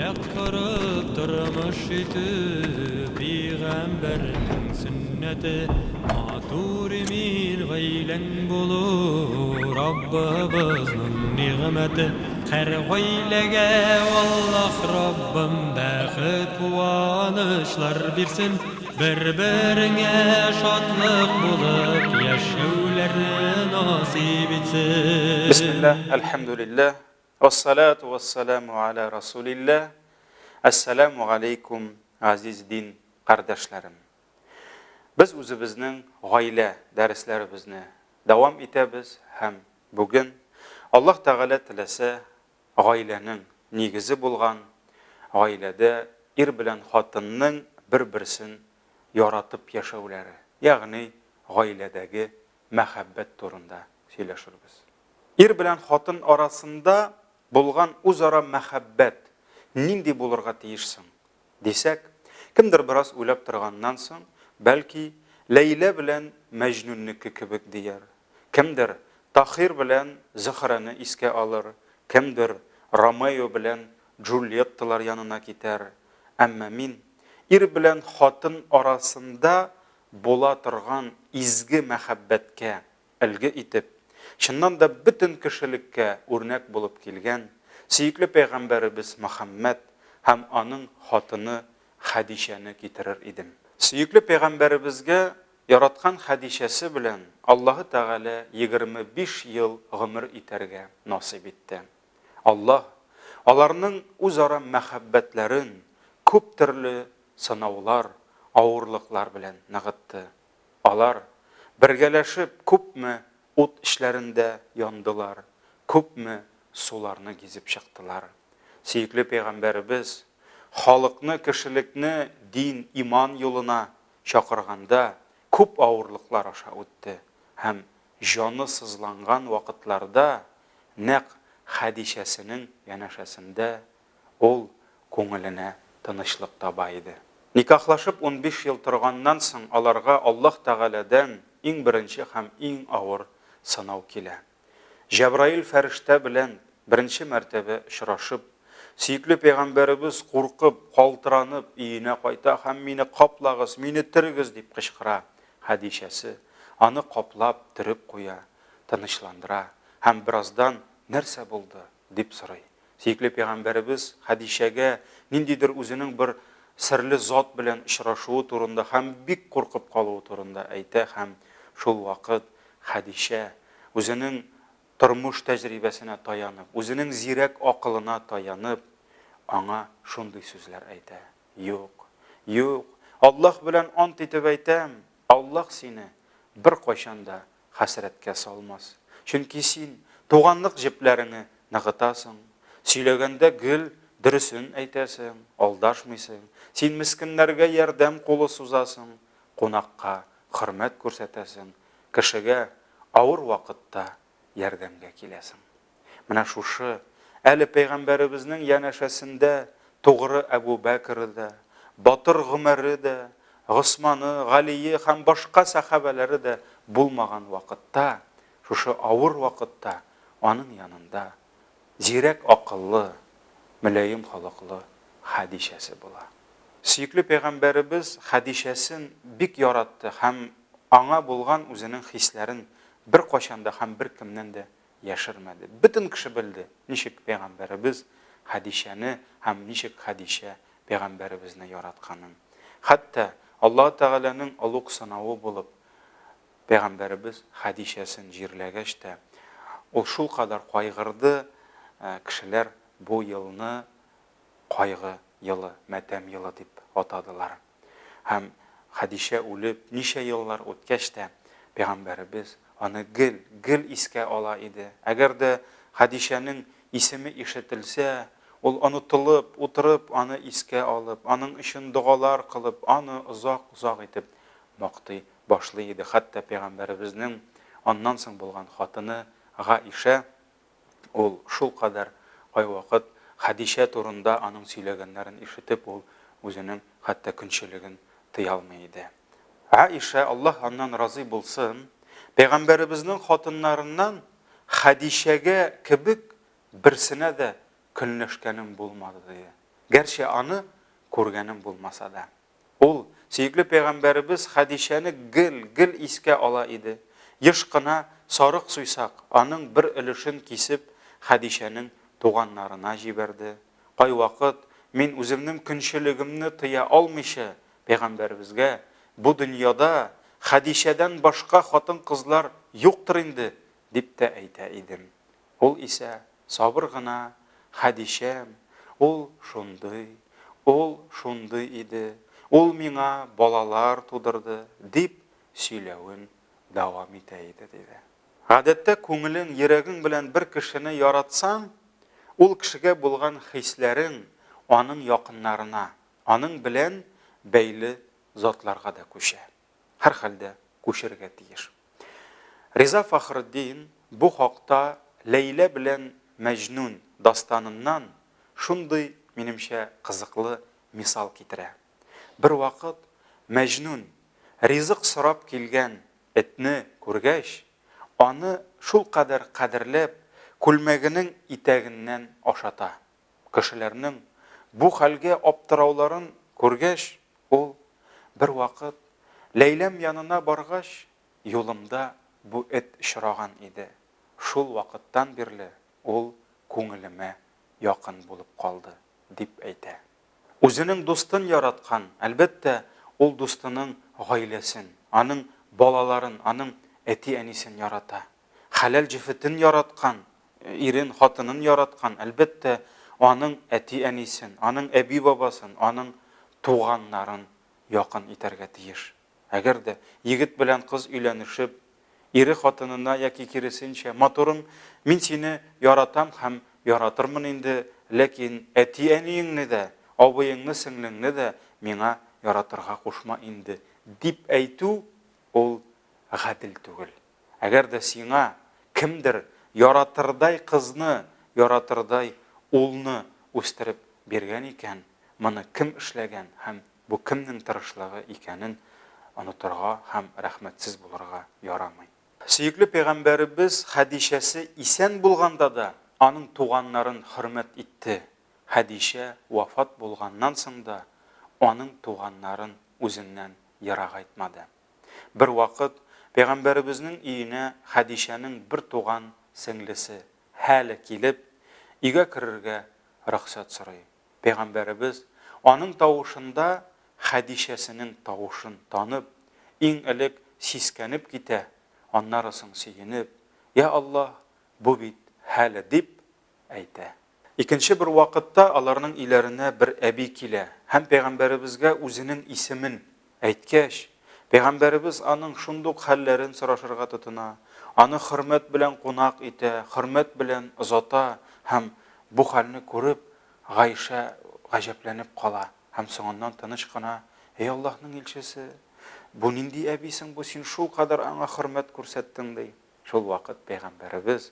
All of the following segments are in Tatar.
Гаилә корып тормыш итү Пәйгамбәрнең сөннәте. Матур имин гаиләң булу Раббыбызның нигъмәте. Һәр гаиләгә Аллаһ Раббым бәхет, куанычлар бирсен. Бер-береңә шатлык булып яшәүләрне насыйп итсен. Бисмиллаһ, әлхәмдүлиллаһ, вассалату вассаламу аля расулиллаһ. Әссәламу галәйкүм, газиз дин кардәшләрем. Без үзебезнең гаилә дәресләребезне дәвам итәбез һәм бүген, Аллаһ Тәгалә теләсә, гаиләнең нигезе булган, гаиләдә ир белән хатынның бер-берсен яратып яшәүләре, ягъни гаиләдәге мәхәббәт турында сөйләшербез. Ир белән хатын арасында булган үзара мәхәббәт нинди булырга тиеш соң? Дисәк, кемдер бераз уйлап торганнан соң, бәлки, Ләйлә белән Мәҗнүннеке кебек дияр. Кемдер Таһир белән Зөһрәне искә алыр, кемдер Ромео белән Джульетталар янына китәр. Әмма мин ир белән хатын арасында була торган изге мәхәббәткә өлге итеп, чыннан да бөтен кешелеккә үрнәк булып килгән сөекле пәйгамбәребез Мөхәммәд һәм аның хатыны Хәдичәне китерер идем. Сөекле пәйгамбәребезгә яраткан Хәдичәсе белән Аллаһы Тәгалә 25 ел гомер итәргә насыйп итте. Аллаһ аларның үзара мәхәббәтләрен күп төрле сынаулар, авырлыклар белән ныгытты. Алар, бергәләшеп, күпме ут эчләрендә яндылар, күпме суларны гизеп чыктылар. Сөекле пәйгамбәребез, халыкны, кешелекне дин, иман юлына чакырганда, күп авырлыклар аша үтте һәм җаны сызланган вакытларда нәкъ Хәдичәсенең янәшәсендә Ул күңеленә тынычлык таба иде. Никахлашып 15 ел торганнан соң аларга Аллаһ Тәгаләдән иң беренче һәм иң авыр сынау килә. Җәбраил фәрештә белән беренче мәртәбә очрашып, сөекле пәйгамбәребез куркып, калтыранып өенә кайта һәм мине каплагыз, мине төрегез дип кычкыра. Хәдичәсе аны каплап, төреп куя, тынычландыра һәм бераздан нәрсә булды? Дип сорый. Сөекле пәйгамбәребез Хәдичәгә ниндидер үзенең бер серле зат белән очрашуы турында һәм бик куркып калуы турында әйтә һәм шул вакыт Хәдичә, үзенең тормыш тәҗрибәсенә таянып, үзенең зирәк акылына таянып, аңа шундый сүзләр әйтә, Юк, юк, Аллаһ белән ант итеп әйтәм, Аллаһ сине беркайчан да хәсрәткә салмас. Чөнки син туганлык җепләреңе ныгытасың, сөйләгәндә гел дөресен әйтәсең, алдашмыйсың, син мескеннәргә ярдәм кулы сузасың, кунакка хөрмәт күрсәтәсең, кешегә авыр вакытта ярдәмгә киләсең. Менә шушы, әле пәйгамбәребезнең янәшәсендә тугры Әбү Бәкере дә, батыр Гомәре дә, Госманы, Галие һәм башка сәхабәләре дә булмаган вакытта, шушы авыр вакытта аның янында зирәк акыллы, мөлаем холыклы Хәдичәсе була. Сөекле пәйгамбәребез Хәдичәсен бик яратты һәм аңа булган үзенең хисләрен беркайчан да һәм беркемнән дә яшермәде. Бөтен кеше белде, ничек пәйгамбәребез Хәдичәне һәм ничек Хәдичә пәйгамбәребезне яратканын. Хәтта Аллаһы Тәгаләнең олуг сынавы булып, пәйгамбәребез Хәдичәсен җирләгәч тә, ул шулкадәр кайгырды, кешеләр бу елны кайгы елы, матәм елы дип атадылар. Һәм Хәдичә үлеп, ничә еллар үткәч тә, пәйгамбәребез аны гел, гел искә ала иде. Әгәр дә Хәдичәнең исеме ишетелсә, ул онытылып, утырып, аны искә алып, аның өчен догалар кылып, аны озак-озак итеп мактый башлый иде. Хәтта пәйгамбәребезнең аннан соң булган хатыны Гаишә, Ул шулкадәр кайвакыт Хәдичә турында аның сөйләгәннәрен ишетеп, ул үзенең хәтта көнчелеген тыя алмый иде. Аишә, Аллаһ аннан разый булсын, пәйгамбәребезнең хатыннарыннан Хәдичәгә кебек берсенә дә көнләшкәнем булмады, диде. Гәрчә аны күргәнем булмаса да. Ул, сөекле пәйгамбәребез Хәдичәне гел, гел искә ала иде. Еш кына сарык суйсак, аның бер өлешен кисеп, Хәдичәнең туганнарына җибәрде. Кайвакыт, мин үземнең көнчелегемне тыя алмыйча, пәйгамбәребезгә, Бу дөньяда Хәдичәдән башка хатын-кызлар юктыр инде, дип тә әйтә идем. Ул исә сабыр гына, Хәдичәм, ул шундый, ул шундый иде, ул миңа балалар тудырды, дип сөйләвен дәвам итә иде, диде. Гадәттә, күңелең, йөрәгең белән бер кешене яратсаң, ул кешегә булган хисләрең аның якыннарына, аның белән бәйле затларга да күчә. Һәрхәлдә, күчәргә тиеш. Риза Фәхретдин бу хакта Ләйлә белән Мәҗнүн дастаныннан шундый, минемчә, кызыклы мисал китерә. Бервакыт Мәҗнүн, ризык сорап килгән этне күргәч, аны шулкадәр кадерләп, күлмәгенең итәгеннән ашата. Кешеләрнең бу хәлгә аптырауларын күргәч, ул, Бервакыт Ләйләм янына баргач, юлымда бу эт очраган иде, шул вакыттан бирле ул күңелемә якын булып калды, дип әйтә. Үзенең дустын яраткан, әлбәттә, ул дустының гаиләсен, аның балаларын, аның әти-әнисен ярата. Хәләл җефетен яраткан, ирен, хатынын яраткан, әлбәттә, аның әти-әнисен, аның әби-бабасын, аның туганнарын якын итәргә тиеш. Әгәр дә егет белән кыз өйләнешеп, ире хатынына яки киресенчә, Матурым, мин сине яратам һәм яратырмын инде, ләкин әти-әниеңне дә, абыеңны-сеңлеңне дә миңа яратырга кушма инде, дип әйтү, ул гадел түгел. Әгәр дә сиңа кемдер яратырдай кызны, яратырдай улны үстереп биргән икән, моны кем эшләгән һәм бу кемнең тырышлыгы икәнен онытырга һәм рәхмәтсез булырга ярамый. Сөекле пәйгамбәребез Хәдичәсе исән булганда да аның туганнарын хөрмәт итте, Хәдичә вафат булганнан соң да аның туганнарын үзеннән ерагайтмады. Бервакыт Пәйгамбәребезнең өенә Хәдичәнең бертуган сеңлесе Һәлә килеп, өйгә керергә рөхсәт сорый. Пәйгамбәребез, аның тавышында Хәдичәсенең тавышын танып, иң элек сискәнеп китә, аннары соң сөенеп, Йа Аллаһ, бу бит Һәлә дип әйтә. Икенче бер вакытта аларның өйләренә бер әби килә һәм пәйгамбәребезгә үзенең исемен әйткәч, пәйгамбәребез аның шундук хәлләрен сорашырга тотына, аны хөрмәт белән кунак итә, хөрмәт белән озата һәм бу хәлне күреп, Гайшә гаҗәпләнеп кала һәм соңыннан тыныч кына, Әй Аллаһның илчесе, бу нинди әби соң бу, син шулкадәр аңа хөрмәт күрсәттең, ди. Шул вакыт пәйгамбәребез,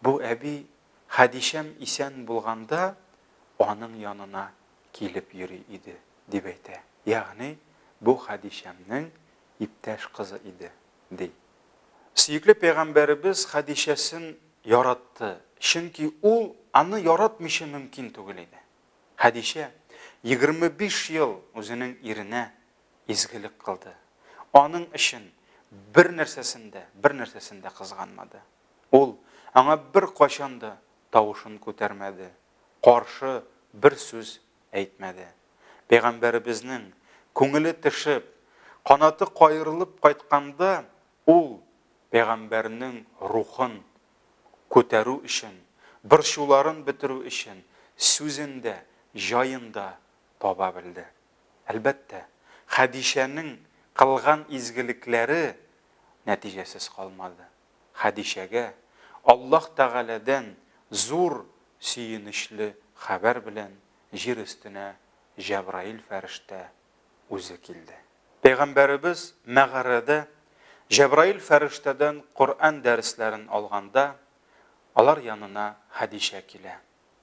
Бу әби Хәдичәм исән булганда аның янына килеп йөри иде, дип әйтә. Ягъни, бу Хәдичәмнең иптәш кызы иде, ди. Сөекле пәйгамбәребез Хәдичәсен яратты, чөнки ул аны яратмыйча мөмкин түгел иде. Хәдичә 25 ел үзенең иренә изгелек кылды. Аның өчен бер нәрсәсен дә, бер нәрсәсен дә кызганмады. Ул аңа беркайчан да тавышын күтәрмәде, каршы бер сүз әйтмәде. Пәйгамбәребезнең күңеле төшеп, канаты каерылып кайтканда, ул пәйгамбәрнең рухын күтәрү өчен, борчуларын бетерү өчен сүзен дә, җаен да таба белде. Әлбәттә, Хәдичәнең кылган изгелекләре нәтиҗәсез калмады. Хәдичәгә Аллаһ Тәгаләдән зур сөенечле хәбәр белән җир өстенә Җәбраил фәрештә үзе килде. Пәйгамбәребез мәгарәдә Җәбраил фәрештәдән Коръән дәресләрен алганда, алар янына Хәдичә килә.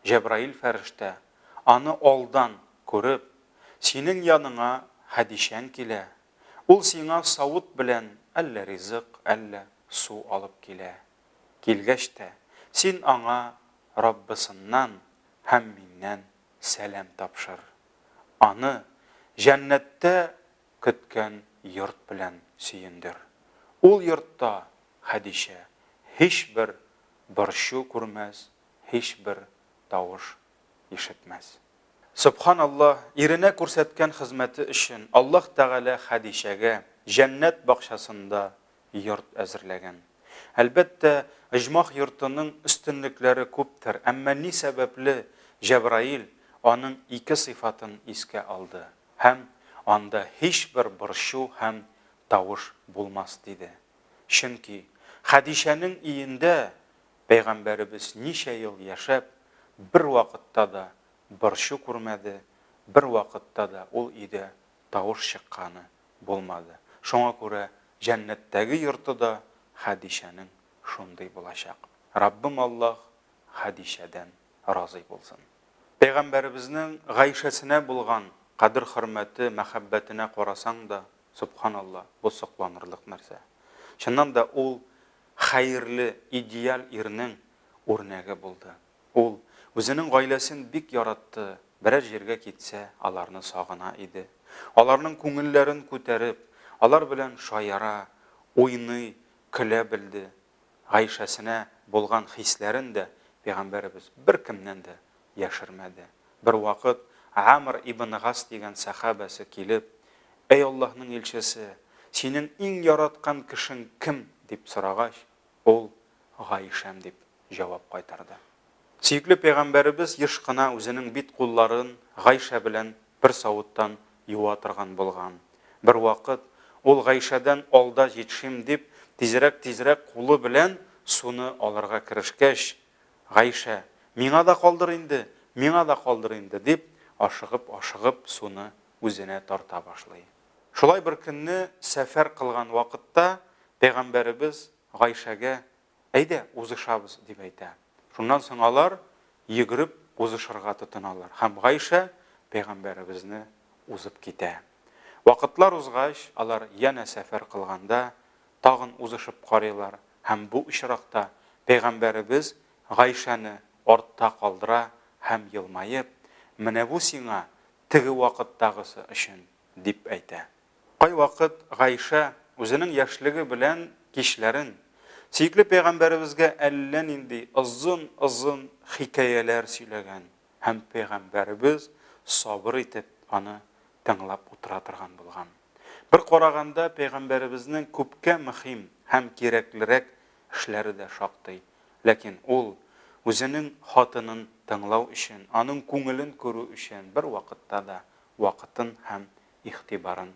Җәбраил фәрештә, аны алдан күреп, Синең яныңа Хәдичәң килә, Ул сиңа савыт белән әллә ризык, әллә су алып килә. Килгәч тә, син аңа Раббысыннан һәм миннән сәлам тапшыр. Аны җәннәттә көткән йорт белән сөендер. Ул йортта Хәдичә һичбер борчу күрмәс, һичбер тавыш ишетмәс. Сөбханаллаһ, иренә күрсәткән хезмәте өчен Аллаһ Тәгалә Хәдичәгә җәннәт бакчасында йорт әзерләгән. Әлбәттә, оҗмах йортының өстенлекләре күптер, әмма ни сәбәпле Җәбраил аның ике сыйфатын искә алды һәм анда һичбер борчу һәм тавыш булмас диде? Чөнки Хәдичәнең өендә Пәйгамбәребез ничә ел яшәп, бервакытта да борчу күрмәде, бервакытта да ул өйдә тавыш чыкканы булмады. Шуңа күрә җәннәттәге йорты да Хәдичәнең шундый булачак. Раббым Аллаһ Хәдичәдән разый булсын. Пәйгамбәребезнең Гайшәсенә булган кадер-хөрмәте, мәхәббәтенә карасаң да, Сөбханалла, бу сокланырлык нәрсә. Чыннан да ул хәерле, идеаль ирнең үрнәге булды. Ул үзенең гаиләсен бик яратты, берәр җиргә китсә, аларны сагына иде. Аларның күңелләрен күтәреп, алар белән шаяра, уйный, көлә белде. Гайшәсенә булган хисләрен дә пәйгамбәребез беркемнән дә яшермәде. Бервакыт Амр ибн Гас дигән сәхабәсе килеп, Әй Аллаһның илчесе, синең иң яраткан кешең кем? дип сорагач, ул, Гайшәм дип җавап кайтарды. Сөекле пәйгамбәребез еш кына үзенең бит-кулларын Гайшә белән бер савыттан юа торган булган. Бервакыт ул Гайшәдән алда җитшим дип, тизрәк-тизрәк кулы белән суны алырга керешкәч, Гайшә, Миңа да калдыр инде, миңа да калдыр инде, дип, ашыгып-ашыгып суны үзенә тарта башлый. Шулай бер көнне сәфәр кылган вакытта пәйгамбәребез Гайшәгә, Әйдә, узышабыз, дип әйтә. Шуннан соң алар йөгереп узышырга тотыналар һәм Гайшә пәйгамбәребезне узып китә. Вакытлар узгач, алар янә сәфәр кылганда тагын узышып карыйлар һәм бу очракта пәйгамбәребез Гайшәне артта калдыра һәм елмаеп, Менә бу сиңа теге вакыттагысы өчен, дип әйтә. Кайвакыт Гайшә үзенең яшьлеге белән кичләрен сөекле пәйгамбәребезгә әллә нинди озын-озын хикәяләр сөйләгән һәм пәйгамбәребез сабыр итеп аны тыңлап утыра торган булган. Бер караганда, пәйгамбәребезнең күпкә мөһим һәм кирәклерәк эшләре дә шактый, ләкин ул үзенең хатынын тыңлау өчен, аның күңелен күрү өчен бервакытта да вакытын һәм игътибарын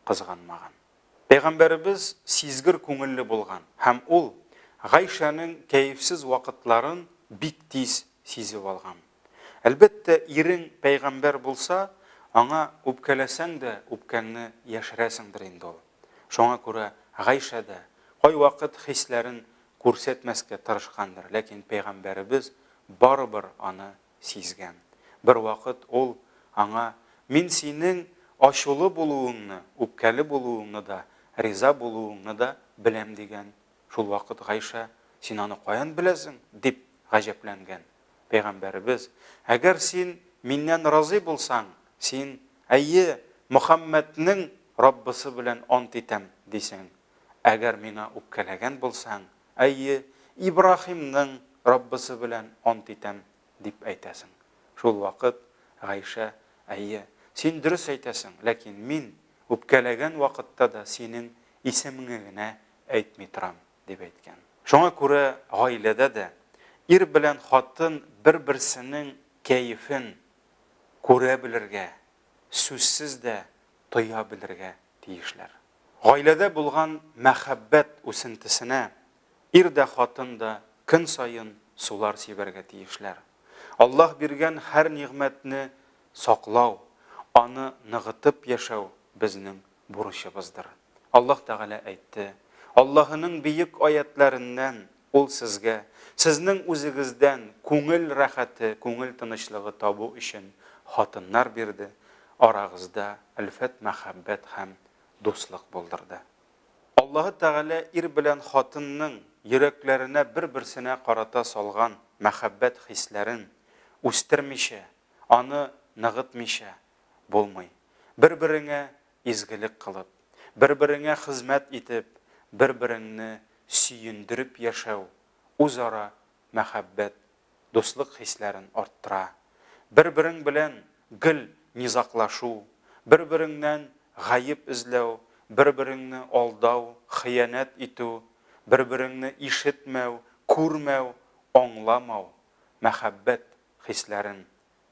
кызганмаган. Пәйгамбәребез сизгер күңелле булган һәм ул Гайшәнең кәефсез вакытларын бик тиз сизеп алган. Әлбәттә, ирең пәйгамбәр булса, аңа үпкәләсәң дә үпкәңне яшерәсеңдер инде ул. Шуңа күрә Гайшә дә кайвакыт хисләрен күрсәтмәскә тырышкандыр, ләкин пәйгамбәребез барыбер аны сизгән. Бервакыт ул аңа, Мин синең ачулы булуыңны, үпкәле булуыңны да, риза булуыңны да беләм, дигән. Шулвакыт Гайшә, Син аны каян беләсең? дип гаҗәпләнгән. Пәйгамбәребез, Әгәр син миннән разый булсаң, син, Әйе, Мөхәммәднең Раббысы белән ант итәм, дисең. Әгәр миңа үпкәләгән булсаң, Әйе, Ибраһимның Раббысы белән ант итәм, дип әйтәсең. Шул вакыт Гайшә, Әйе, син дөрес әйтәсең, ләкин мин үпкәләгән вакытта да синең исемеңне генә әйтми торам, дип әйткән. Шуңа күрә гаиләдә дә ир белән хатын бер-берсенең кәефен күрә белергә, сүзсез дә тоя белергә тиешләр. Гаиләдә булган мәхәббәт үсентесенә ир дә, хатын да көн саен сулар сибәргә тиешләр. Аллаһ биргән һәр нигъмәтне саклау, аны ныгытып яшәү безнең бурычыбыздыр. Аллаһ Тәгалә әйтте, Аллаһының бөек аятьләреннән Ул сезгә, сезнең үзегездән күңел рәхәте, күңел тынычлыгы табу өчен хатыннар бирде, арагызда өлфәт-мәхәббәт һәм дуслык булдырды. Аллаһы Тәгалә ир белән хатынның йөрәкләренә бер-берсенә карата салган мәхәббәт хисләрен үстермичә, Аны ныгытмыйча булмый. Бер-береңә изгелек кылып, бер-береңә хезмәт итеп, бер-береңне сөендереп яшәү үзара мәхәббәт, дуслык хисләрен арттыра. Бер-берең белән гел низаглашу, бер-береңнән гаеп эзләү, бер-береңне алдау, хыянәт итү, бер-береңне ишетмәү, күрмәү, аңламау мәхәббәт хисләрен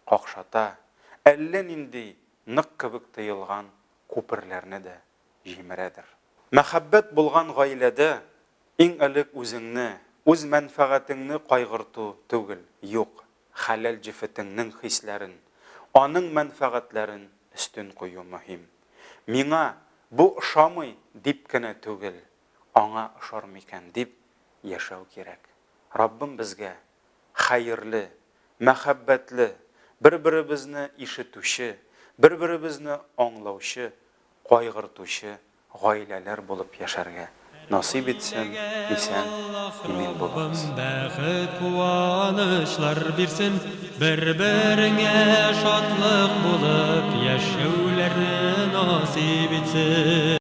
какшата, әллә нинди нык кебек тоелган күперләрне дә җимерәдер. Мәхәббәт булган гаиләдә иң элек үзеңне, үз мәнфәгатеңне кайгырту түгел, юк, хәләл җефетеңнең хисләрен, аның мәнфәгатьләрен өстен кую мөһим. Миңа бу ошамый дип кенә түгел, аңа ошар микән дип яшәү кирәк. Раббым безгә хәерле, мәхәббәтле, бер-беребезне ишетүче, бер-беребезне аңлаучы, кайгыртучы гаиләләр булып яшәргә насыйп итсен, исән, имин булыгыз. Бәхет, куанычлар бирсен, бер-береңә шатлык булып яшәүләрне насыйп итсен.